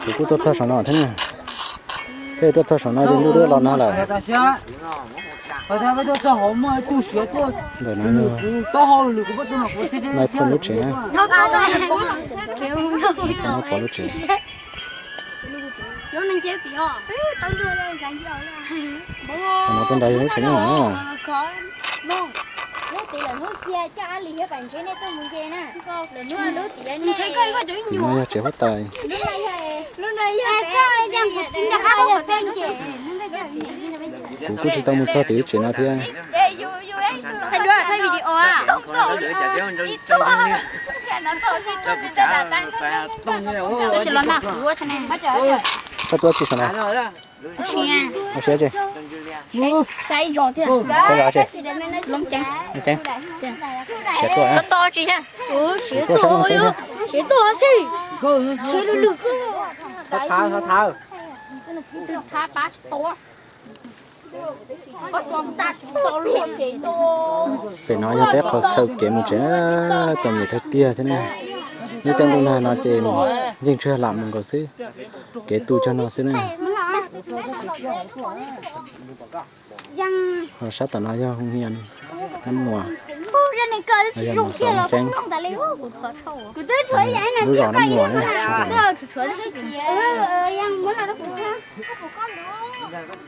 Kuv kuj tuaj txog saum no thiab na. Thiab tuaj txog saum no ces ntuj twb los nag lawm. Ntawm no, no pom lub tsev na. Pom lub tsev. Qhov no puag nrad yog lub tsev nyob no. Tim no yog tsev huab tais. Kuv kuj tsis tau mus txog tim lub tsev no thiab. Koj tuaj tsis saum no. Ua siab tsi. Koj zov tsi. Siav tuaj. Siav tuaj xwb. Pem no yog peb qhov chaw kev mus tsev na, txom nyem tiag tiag thiab na. Lub caij ntuj nag no ces yeej tsis lam mus nkaus xwb, kev tu cog no xwb na. Ho sab tom no yog hoo hias Nab Muas, yog Muas Xov Ceeb, lub zos Nab Muas na.